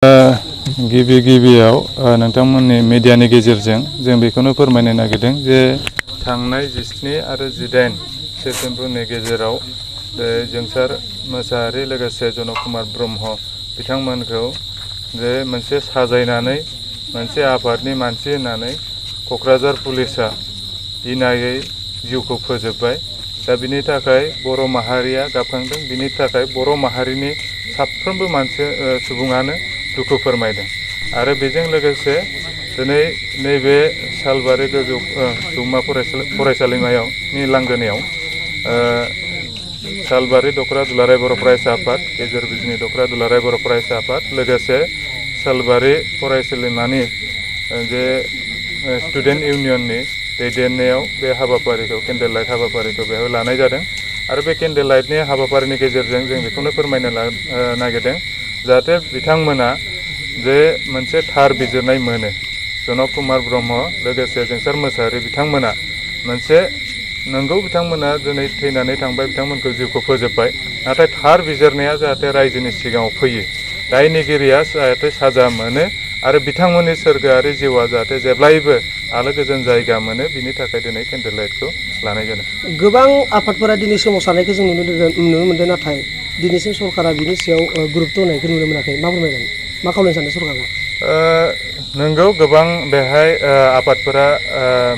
गिबियाव नोंथांमोननि मिडियानि गेजेरजों जों बेखौनो फोरमायनो नागिरदों जे थांनाय 17 आरो 18 सेप्तेम्बरनि गेजेराव जोंसार मोसाहारि लोगोसे जनक कुमार ब्रह्म बिथांमोनखौ जे मोनसे साजायनानै मोनसे आफादनि मानसि होननानै क'क्राझार पुलिसा इनायै जिउखौ फोजोबबाय। दा बिनि थाखाय बर' माहारिया गाबखांदों। बिनि थाखाय बर' माहारिनि साफ्रोमबो सुबुङानो दुखु फोरमायदों आरो बेजों लोगोसे दिनै नैबे सालबारि गोजौ जौमा फरायसालिमानि लांगोनायाव सालबारि दख'रा दुलाराय बर' फरायसा आफाद, गेजेर बिजनि दख'रा दुलाराय बर' फरायसा आफाद लोगोसे सालबारि फरायसालिमानि जे स्टुडेन्ट इउनियननि दैदेननायाव बे हाबाफारिखौ केन्डेल लाइट हाबाफारिखौ बेहाय लानाय जादों आरो बे केन्डेल लाइटनि हाबाफारिनि गेजेरजों जों बेखौनो फोरमायनो नागिरदों जाहाथे बिथांमोना जे मोनसे थार बिजिरनाय मोनो। जनक कुमार ब्रह्म लोगोसे जोंसार मोसाहारि बिथांमोना मोनसे नंगौ बिथांमोना दिनै थैनानै थांबाय, बिथांमोनखौ जिउखौ फोजोबबाय, नाथाय थार बिजिरनाया जाहाथे रायजोनि सिगाङाव फैयो, दायनिगिरिया जाहाथे साजा मोनो आरो बिथांमोननि सोरगोआरि जिउआ जाहाथे जेब्लायबो आलो गोजोन जायगा मोनो, बिनि थाखाय दिनै केन्डेल लाइटखौ लानाय जादों। गोबां आफादफोरा दिनै सोमावसारनायखौ जों नुनो मोनदों, नाथाय दिनैसिम सरकारा बिनि सायाव गुरुत्व होनायखौ नुनो मोनाखै। मा फोरमायगोन, मा खावलायनो सानो सरकारा? नंगौ गोबां बेहाय आफादफोरा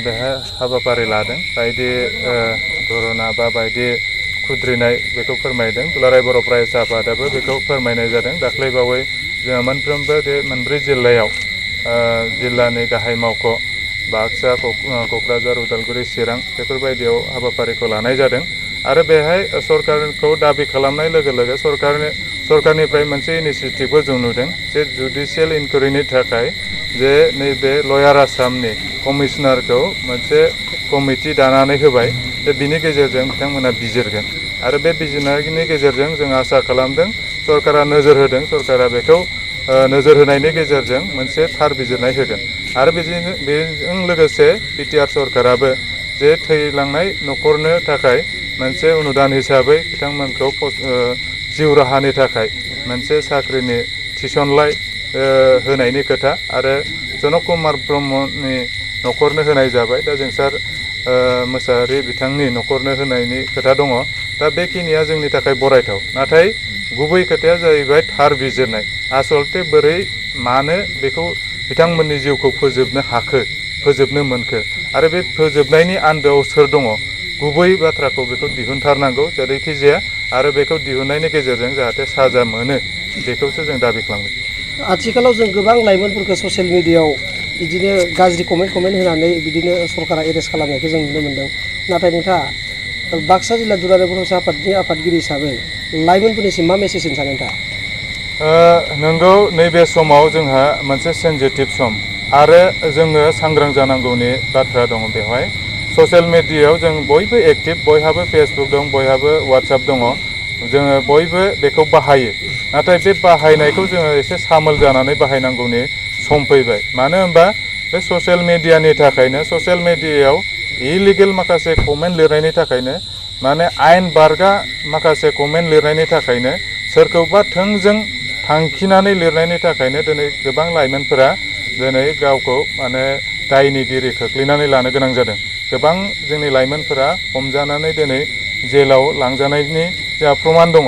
बेहाय हाबाफारि लादों, बायदि धरना बा बायदि खुद्रिनाय बेखौ फोरमायदों। दुलाराय बर' फरायसा आफादाबो बेखौ फोरमायनाय जादों। दाख्लैबावै जोंहा मोनफ्रोमबो बे मोनब्रै जिल्लायाव जिल्लानि गाहाय मावख' बाक्सा, क'क्राझार, उदालगुरि, चिरां बेफोरबायदियाव हाबाफारिखौ लानाय जादों आरो बेहाय सरकारखौ दाबि खालामनाय लोगो लोगो सरकारनिफ्राय मोनसे इनिसियेटिभबो जों नुदों जे जुडिसियेल इनकुवेरिनि थाखाय जे नैबे लयार आसामनि कमिसनारखौ मोनसे कमिटि दानानै होबाय। जे बिनि गेजेरजों बिथांमोना बिजिरगोन आरो बे बिजिरनायनि गेजेरजों जों आसा खालामदों सरकारा नोजोर होदों, सरकारा बेखौ नोजोर होनायनि गेजेरजों मोनसे थार बिजिरनाय होगोन आरो बेजों लोगोसे बिटिआर सरकाराबो जे थैलांनाय न'खरनो थाखाय मोनसे अनुदान हिसाबै बिथांमोनखौ जिउ राहानि थाखाय मोनसे साख्रिनि थिसनलाइ होनायनि खोथा आरो जनक कुमार ब्रह्मनि न'खरनो होनाय जाबाय। दा जोंसार मोसाहारि बिथांनि न'खरनो होनायनि खोथा दङ। दा बेखिनिया जोंनि थाखाय बरायथाव, नाथाय गुबै खोथाया जाहैबाय थार बिजिरनाय। आसलथे बोरै मानो बेखौ बिथांमोननि जिउखौ फोजोबनो मोनखो आरो बे फोजोबनायनि आन्दोआव सोर दङ, गुबै बाथ्राखौ बेखौ दिहुनथारनांगौ जेरैखि जाया आरो बेखौ दिहुननायनि गेजेरजों जाहाथे साजा मोनो, बेखौसो जों दाबि खालामदों। आथिखालाव जों गोबां लाइमोनफोरखौ ससियेल मिडियायाव बिदिनो गाज्रि कमेन्ट होनानै बिदिनो सरकारा एरेस्ट खालामनायखौ जों नुनो मोन्दों। नाथाय नोंथाङा बाक्सा जिल्ला दुलाराय बर' फरायसा आफादनि आफादगिरि हिसाबै लाइमोनफोरनिसिम मा मेसेज होनो सानो नोंथाङा? नंगौ, नैबे समाव जोंहा मोनसे सेन्सिटिभ सम आरो जोङो सांग्रां जानांगौनि बाथ्रा दङ। बेवहाय ससियेल मिडियायाव जों बयबो एक्टिभ, बयहाबो फेसबुक दं, बयहाबो वाट्सएप दङ, जोङो बयबो बेखौ बाहायो। नाथाय बे बाहायनायखौ जोङो एसे सामोल जानानै बाहायनांगौनि सम फैबाय। मानो होनबा बे ससियेल मिडियानि थाखायनो, ससियेल मिडियायाव इलिगेल माखासे कमेन्ट लिरनायनि थाखायनो, माने आयेन बारगा माखासे कमेन्ट लिरनायनि थाखायनो, सोरखौबा थोंजों थांखिनानै लिरनायनि थाखायनो दिनै गोबां लाइमोनफोरा दिनै गावखौ माने दायनिगिरि खोख्लैनानै लानो गोनां जादों। गोबां जोंनि लाइमोनफोरा हमजानानै दिनै जेलाव लांजानायनि जोंहा प्रमान दङ।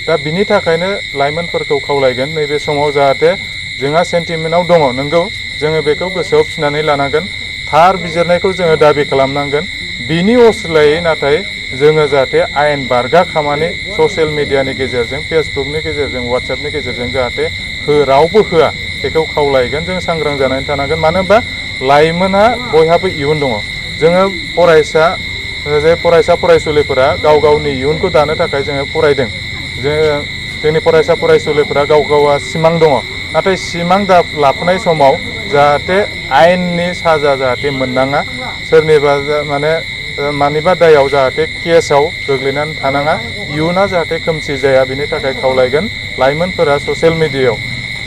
दा बिनि थाखायनो लाइमोनफोरखौ खावलायगोन नैबे समाव जाहाथे जोंहा सेन्टिमेन्टआव दङ, नंगौ, जोङो बेखौ गोसोआव फिनानै लानांगोन, थार बिजिरनायखौ जोङो दाबि खालामनांगोन। बिनि असिलायै नाथाय जोङो जाहाथे आयेन बारगा खामानि ससियेल मिडियानि गेजेरजों, फेसबुकनि गेजेरजों, वाट्सएपनि गेजेरजों जाहाथे रावबो होआ, बेखौ खावलायगोन। जों सांग्रां जानानै थानांगोन, मानो होनबा लाइमोना बयहाबो इयुन दङ। जोङो फरायसा फरायसुलिफोरा गाव गावनि इयुनखौ दानो थाखाय जोङो फरायदों। जोंनि फरायसा फरायसुलिफोरा गाव गावहा सिमां दङ, नाथाय सिमां लाफुनाय समाव जाहाथे आयेननि साजा जाहाथे मोननाङा, सोरनिबा मानिबा दायाव जाहाथे केसाव गोग्लैनानै थानाङा, इयुना जाहाथे खोमसि जाया, बिनि थाखाय खावलायगोन लाइमोनफोरा ससियेल मिडियायाव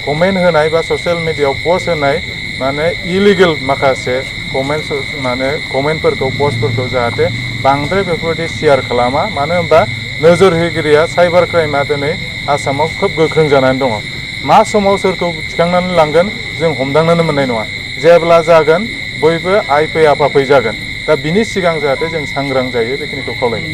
कमेन्ट होनाय बा ससियेल मिडियायाव पस्ट होनाय माने इलिगेल माखासे कमेन्टफोरखौ, पस्टफोरखौ जाहाथे बांद्राय बेफोरबायदि शेयार खालामा। मानो होनबा नोजोर होगिरिया साइबार क्राइमा दिनै आसामाव खोब गोख्रों जानानै दङ। मा समाव सोरखौ थिखांनानै लांगोन जों हमदांनोनो मोननाय नङा। जेब्ला जागोन बयबो आइ फै आफा फै जागोन। दा बिनि सिगां जाहाथे जों सांग्रां जायो बेखिनिखौ खावलायो।